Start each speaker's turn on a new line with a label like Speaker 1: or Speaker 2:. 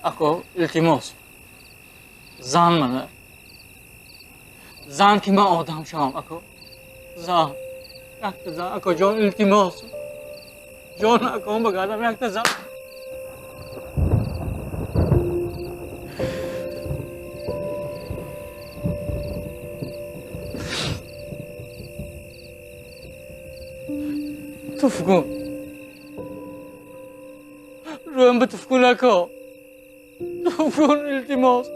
Speaker 1: Ако, илтимос. Зан мана. Зан ки ман одам шавам, ако. Зан. Якта зан, ако ҷон, илтимос. Ҷон, ако, багардам якта зан. Туф кун. Рӯям ба туф кун, ако. Туф кун, илтимос.